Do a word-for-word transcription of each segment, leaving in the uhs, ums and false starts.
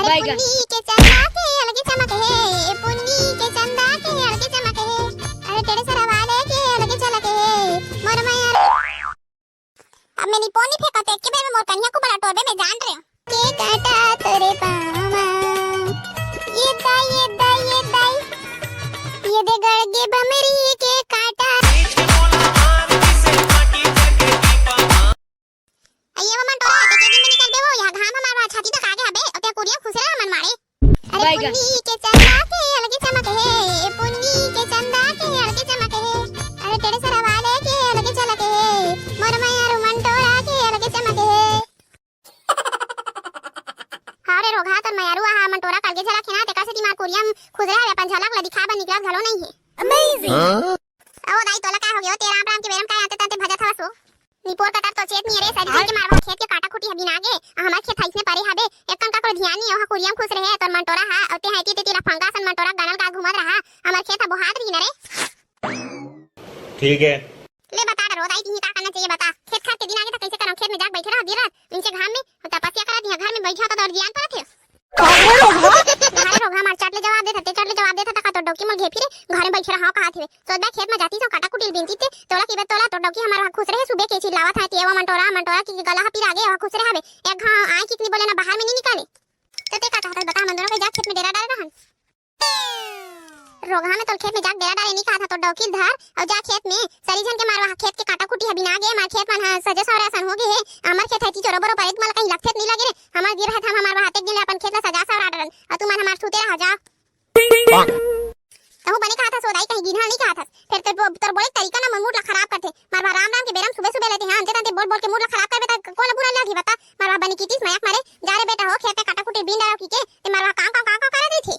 अरे बैगन। पुन्नी के चंदा के अलगे चमक हे, पुन्नी के चंदा के अलगे चमक हे, अरे टेढ़े सरा वाले के अलगे झलक हे, मोर मया। अब मैं निपोनी फेंकत एक के बेर में मोर कनिया को बड़ा टोरबे में जान रहे। के काटा तोरे पावा, ये दाई, ये दाई, ये दाई, ये दे गड़ के बमरी के काटा। अइया वो मंटोरा, ते के दिन में निकल देवो, यहाँ घाम हमार छाती तक आगे हबे, अउ ते कुरिया खुसरे हमन मारे। अरे बैगन। पुन्नी के चंदा के अलगे चमक हे, पुन्नी के चंदा के अलगे चमक हे, अरे टेढ़े सरा वाले के अलगे झलक हे, मोर मयारू मंटोरा के अलगे चमक हे। हाँ रे रोगहा, तोर मयारू आहा मंटोरा के अलगे झलक हे ना, तेकर सेती मार कुरिया खुसरे हवे, अपन झलक ला दिखाए बर निकलत घलो नइ हे। Amazing। हाँ? ओ दाई, तोला का हो गयो? ते राम राम के बेरम का आते ताते भजत हवस वो? निपोर कतर तो चेत नहीं रे, सरी के मारवा खेत के काटा खुटी हबी ना गे। आ, हमर खेत हइसने परे हबे, एक कन का कोई ध्यान नहीं, ओहा कुरियम खुसरे हे, तोर मंटोरा हा, अउ ते हाइती तेती रफंगा सन मंटोरा गनल का घूमत रहा, हमर खेत ह बोहात रही ना रे। ठीक है। ले बता डरो दाई, तिही का करना चाहिए बता? खेत खार के दिन आगे त कैसे करम? खेत में जाके बैठे रहो दिन रात, इनसे घाम में तपस्या करा दिया, घर में बैठे हो तो और जियान परत हे। अरे रोगहा मार चट ले जवाब देत हते, चट ले जवाब देत हते, का तोर डौकी मोर घेफी रे, घर में बैठे रहा कहा थे। सोच बे खेत में जाती सो काटा कुटिल बिनती ते, तोला की बे तोला तोर डौकी हमार वहाँ खुसरे हे सुबे के चिल्लावत है, ते वो मंटोरा, मंटोरा की गला ह पिरा गे, वहाँ खुसरे हबे। एक घाव आए कितनी बोले ना बाहर में नहीं निकाले। तो ते का कहत बता, हमन दोनों के जा खेत में डेरा डाले रहन। रोगहा में तोर खेत में जाके डेरा डाले नहीं कहा था, तोर डौकी धर और जा खेत में, सरी झन के मारवा खेत के काटा कुटी हबी ना गे, मार खेत मन ह सजे सवरे असन हो गे हे, हमर खेत है चोरो बरो परे, तुम्हारा कहीं लगथे नहीं लगे रे, हमर गिर है हम हमार वहाते गिन अपन खेत ला सजा सवरा डरन, और तुम हमार छूते रह जा। तहु बने कहा था सोदाई, कहीं गिनहा नहीं कहा था, फिर तोर बो-, तोर बोले तरीका ना मोर मूड ला खराब करथे, मारवा राम राम के बेरम सुबह सुबह लेते हैं, अंते तंते बोल बोल के मूड ला खराब कर बेटा, कौन बुरा लगी बता, मारवा बनी कीतिस मया मारे, जा रे बेटा हो खेत में काटा कुटी बीन डालो की के, ते मारवा काम काम काम काम करे देथे।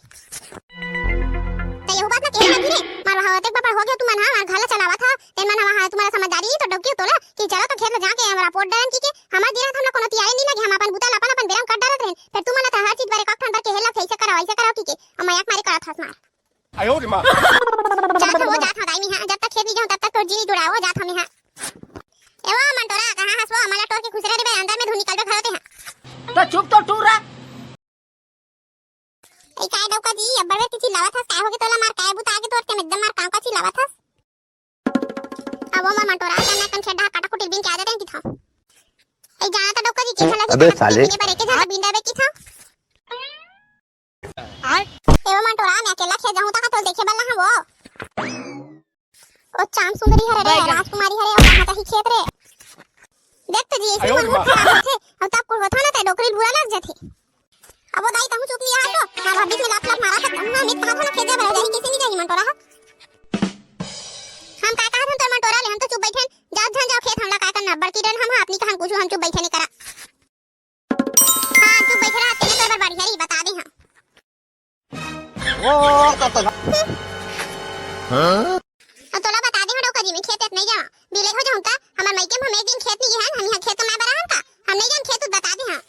त यहू बात ना केहे लगी रे, मार वहाँ ओतेक बड़ हो गया तुमन हा, मार घर ला चलावत हा, तेन मन वहाँ तुम्हारा समझदारी तो डौकी तोला कि चलो तो खेत ला जाके हमरा पोट डरन की के, हमार दिन रात हमला कोनो तियारी नहीं लगे, हम अपन बुता ला अपन अपन बेरम कर डरत रहन, फिर तुमन ला तो हर चीज बारे कख ठन बर केहे लगथे, ऐसे करो, ऐसे करो की के, हम मजाक मारे करत हस मार। आयो रे माँ। जात हो, जात हो दाई मी हा, जब तक खेत नहीं जाऊँ तब तक तोर जी नहीं जुड़ाओ, जात हमें हा। ए वो मंटोरा, कहाँ हस वो? हमला टोर के खुसरे देबे, अंदर में धूल निकलबे घरो ते हा। तो चुप तो टूरा। ए, काय डौका जी, अब्बड़ बेर चिल्लावत हस, काय होगे तोला मार, काय बुता आगे तोर के एकदम मार कांव का चिल्लावत हस? अब वो मोर मंटोरा, जब मैं कन खेड्डा काटा कुटिल बीन के आ जाते हैं किथां। ए, जाना तो डौका जी, के ए, चला अबे साले। बीने पर एके जाना बीन डाबे किथां। आय। ए, वो मंटोरा, मैं अकेला खेत जाहूं ता का तोल देखे बल्ला हां वो। ओ चाम सुंदरी हरे रे, राजकुमारी हरे, ओ कहां तही खेत रे। देख तो जी, ऐसे मन मूड खराब होथे, अब तब कुल होथा ना ते डोकरी बुरा लग जाथे। अब वो दाई तहूं चुप नहीं आ तो, ना भाभी के लाप लाप मारा था, तहूं ना मित कहा था ना खेत जा भरा जाही, किसे नहीं जाही मंटोरा हा। हम का कहा था तोर मंटोरा ले, हम तो चुप बैठे, जाओ झन जाओ खेत, हमला का करना, बड़की डन हम हा, अपनी कहां कुछ हम चुप बैठे नहीं करा। हां, चुप बैठे रहा, तेने तोर बर बढ़िया रही, बता दे हां। वो का तो हां? अउ तोला बता दे हंव डौका जी, मैं खेत एत नहीं जावां। बिले हो जाहूं का? हमर मइके में हम एक दिन खेत नहीं गए हन, हम इहां खेत कमाए बर आहन का? हम नहीं जान खेत उत, बता दे हां।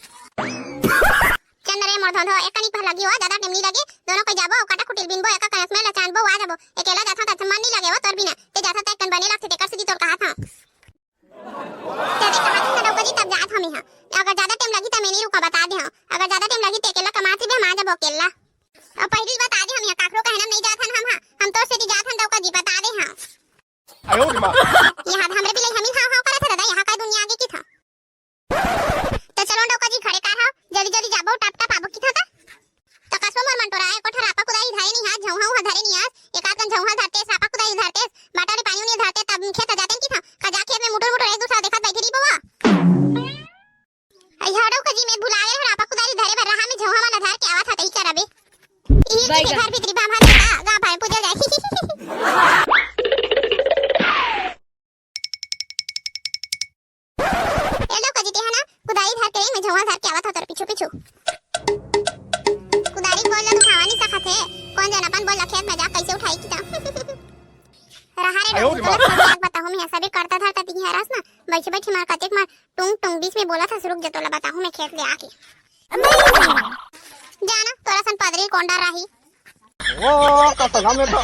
चल रे मोर धोधो, एक कनिक भर लगी हो, ज्यादा टेम नहीं लगे। दोनों कोई जाबो, काटा कुटिल बिनबो, एक कनस में लचानबो, आ जाबो। अकेला जाथों त मन नहीं लगे वो तोर बिना। ते जाथों त एक कन बने लगथे, तेकर सेती तोर कहा था। तेरे कहा था डौका जी, तब जात हमें हां। अगर ज्यादा टेम लगी त मैं नहीं रुका, बता दे हां। अगर ज्यादा टेम लगी ते अकेला कमात ही भी हम आ जाबो अकेला। अब पहिली बता दे, हम इहां काकरो कहना में नहीं जात हन हम, हां। हम तोर सेती जात हन डौका जी, बता दे हां। आयो रे माँ। इहां हमरे बिलाई हमी हाव हाव करत हे दादा, इहां का दुनिया आगे की था। त चलो डौका जी घरे कार हाव, जल्दी जल्दी जाबो, टप टप आबो की था त। त कसो मोर मंटोरा, एको ठा रापा कुदारी धरे नहीं हां, झौहा उहा धरे नहीं हां, एक आध कन झौहा धरते, रापा कुदारी धरते, बाटा ले पानी उनी धरते, तब खेत जाते की था। का जा खेत में मुटुर मुटुर एक दूसरा देखत बैठी रही बउआ। अइहा डौका जी, मैं भुला गे हंव, रापा कुदारी धरे बर रहा में झौहा वाला धर के आवत हा, तई करबे। इही की घर भीतरी भांभा देता, गा भाई पूजा जाए। ए डौका जी, ते हा ना कुदारी धर के रही, मैं झौहा धर के आवत हा तोर पीछू पीछू। कुदारी बोल ला तो उठावा नहीं सकत हे, कौन जन अपन बोल ला खेत में जा कैसे उठाई की ता। रहा रे डौका जी, तोला खेत में बताहूं मैं, सबे करता धरता तिही हरस ना, बैठे बैठे मार कतेक मार टुंग टुंग बीच में बोला था, रुक जा तोला बताहूं मैं खेत ले आके। जाना तोरा सन पदरी कोंडा राही। वो का तो हमें तो।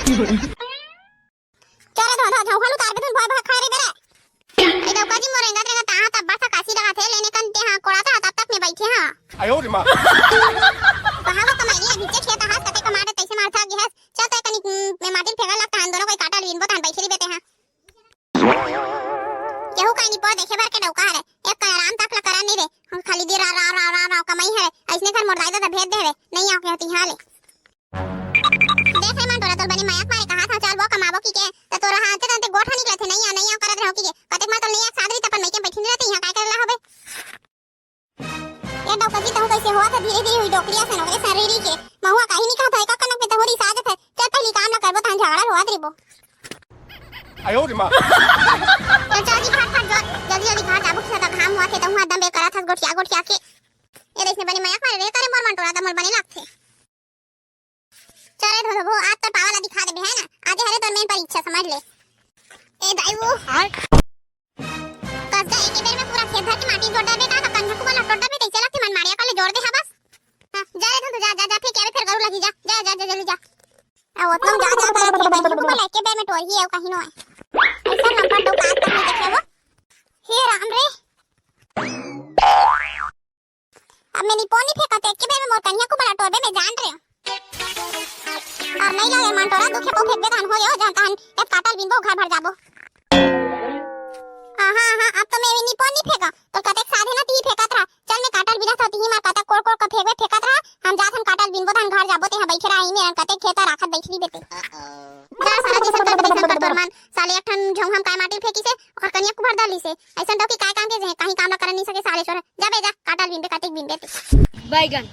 चले धो धो झौहल उतार के तुम भय भय खड़े रे बेरे। ए डौका जी मोर रेंगत रेंगत ताहा तब बरसा कासी रहा थे लेने कन ते हां कोड़ा था तब तक मैं बैठे हां। आयो रे माँ। इसने घर मोर दाई ददा भेज दे हवे, नहीं आओ के होती हाले। देख रे मंटोरा, तोर बने मया के मारे कहा था, चल वो कमाबो की के, त तोर हाथे तंते गोठा निकलत हे, नहीं आ, नहीं आ करत रहो की के, कतेक मार तोर नहीं आ सादरी त अपन मइके बैठी नहीं रहती, यहाँ काय करला होबे? ए डौका जी, तहूँ कैसे होवत हे धीरे धीरे हुई डोकरिया से नोकरे शरीरी के, महुआ काही नहीं कहत है, का कनक में तहूँ रिसा जात है, चल पहली काम ला करबो, तहन झगड़ा होवत रहिबो। आयो रे माँ। चल चल जी, फट फट जोर, जल्दी जल्दी घर जाबो, कि ज्यादा घाम होवत हे, तहूँ एकदम बेर करत हस गोठिया गोठिया के। ए देख ने बने मया के मारे रे, करे मोर मंटोरा त मोर बने लागथे। चल रे धोधो भो, आज तो पावा ला दिखा देबे, है ना? आज हरे तोर मेन परीक्षा, समझ ले। ए दाई वो। आय। कस जा, एक बेर में पूरा खेत भर के माटी जोर देबे का, का कन्या कुबल जोर देबे, तैसे लगथे मन मारिया कर ले जोर दे हा बस। हाँ, जा रे धोधो, जा, जा, जा, फिर क्या, फिर गरु लगी, जा, जा, जा, जा, जल्दी जा। आ, वो तुम जा, जा, जा, जा, जा, जा, जा, एक बेर में टोर ही है, कहीं नो है। ऐसा नंबर दो, काट कर नहीं देखे वो। हे राम रे। अब मैं निपोनी फेंकत एक के बेर में मोर कन्या कुबल टोरबे में जान रे। और नहीं लगे मन टोरा दुखे को फेंकबे धान हो यो जान तहन एक काटल बिनबो घर भर जाबो। हाँ हाँ हाँ, अब तो मैं भी निपोनी फेंका तो कतेक साधे ना ती फेंकत रहा। चल मैं काटल बिना तो ती मार कतक कोड़ कोड़ का फेंकबे फेंकत रहा। हम जात हन काटल बिनबो धान घर जाबो ते हाँ बैठे रहा ही में कतेक खेता राखत बैठ रही बेटे। जा सारा जैसन कर जैसन कर तोर मन साले एक ठन झोंग हम काय माटी फेंकी से और कन्या कुबल डाली से। ऐसन तो कि काय काम के जे कहीं काम ला करन नहीं सके साले छोरा। जा बे जा, काटल बिनबे, कतेक बिनबे ते। बैगन।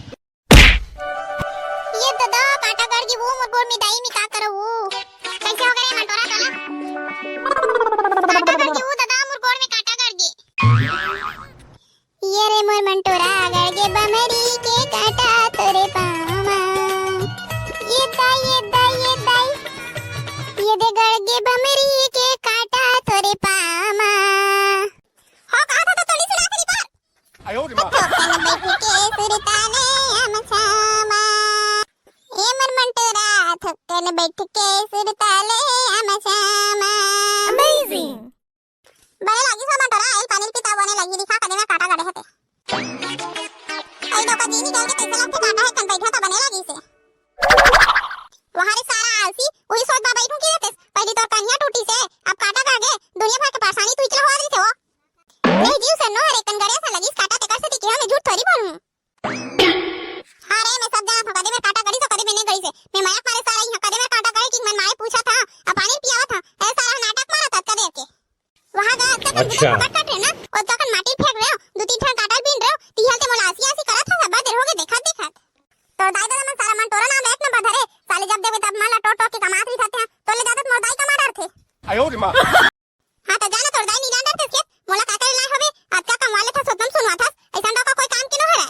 ये दादा, काटा गड़ गे वो मोर गोड़ में दाई में का करो वो। कैसे हो गए मंटोरा तोला? काटा गड़ गे वो दादा मोर गोड़ में काटा गड़ गे। ये रे मोर मंटोरा गड़ गे बमरी के काटा तोरे पाँव मा। ये दाई, ये दाई, ये दाई। ये दे गड़ गे बमरी के काटा तोरे पाँव मा। हो, कहा था तो थोड़ी सुना करी पर। आयो रे माँ। थोकन बैठ के सुरताले आम छामा। ए मन मंटोरा, थोकन बैठ के सुरताले आम छामा। Amazing। बने लागी सो मंटोरा, आइल पानी पीता बने लागी, दिखा कदे में काटा गड़े हते। आई डोका जी निकल के कैसे लगते काटा है, कन बैठा तो बने लागी से। वहाँ रे सारा आलसी, वही सोच बा बैठू की रहते। पहली तोर कन्या टूटी से, अब काटा गड़ गे, दुनिया भर के परेशानी तू इकला हो रही थे वो। नहीं जीव से नो हरे कन गड़े सा लगी काटा ते कर से दिखे, मैं झूठ थोड़ी बोलूं। अरे मैं सब जाना था, कदे में काटा गड़ी से, कदे में नहीं गड़ी से। मैं मया के मारे सारा यहाँ कदे में काटा गड़ी कि मन माए पूछा था, अब पानी पियावा था। ऐसा सारा नाटक मारा था कदे के। वहाँ गया अच्छा कर अच्छा। फोकट काट रहे ना, और तो कन माटी फेंक रहे हो, दो तीन ठन काटल बीन रहे हो, तिहल ते मोला आसी आसी करा था, सब देर हो गए देखा देखा। तो दाई दादा मन सारा मन टोरा नाम एक नंबर धरे, साले जब देवे तब मन ला टोर टोर के कमात रही था, तो ले जादत मोर दाई कमा डर थे। आयो रे माँ। हाँ, त जा ना, तोर दाई नी जान डरथे के, मोला का करे लाय हवे, अतका कमवा लेथस, सोतम सुनवाथस, अइसन डौका कोई काम के नो हरय।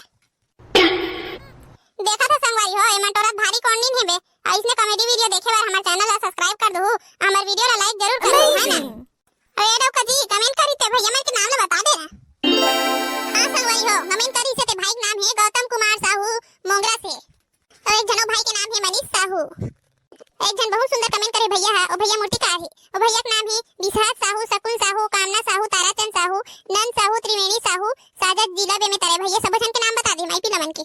देखत ह संगवारी हो, ए मंटोरा भारी कौन नीन हेबे, अइसने comedy video देखे बर हमर channel ला subscribe कर दुहू, हमर video ला like जरूर कर दुहू, है ना? Amazing। अउ ए डौका जी, comment करी ते भैया मन के नाम ला बता दे ना। हाँ संगवारी हो, comment करी से ते भाई के नाम हे गौतम कुमार साहू मोंगरा से। अउ एक झन ओ भाई के नाम हे मनीष साहू। एक झन बहुत सुंदर comment करे भैया हा, ओ भैया मूर्तिकार हे। ओ भैया के नाम हे विश्वास साहू, शकुन साहू, कामना साहू, ताराचंद साहू, नंद साहू, त्रिवेणी साहू, साजत जिला बेमेतरा। भैया सबो झन के नाम बता दे, माई पिला मन के।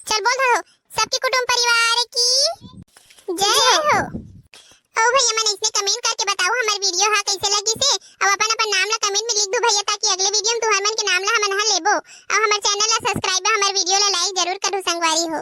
चल बोल दो, सबके कुटुंब परिवार की जय हो। अउ भैया मन अइसने comment करके बताओ हमर video हा कैसे लगिसे। अउ अपन अपन नाम ला comment में लिख दू भैया, ताकि अगले video में तुहर मन के नाम ला हमन हा लेबो। अउ हमर channel ला subscribe, हमर video ला like जरूर करू संगवारी हो।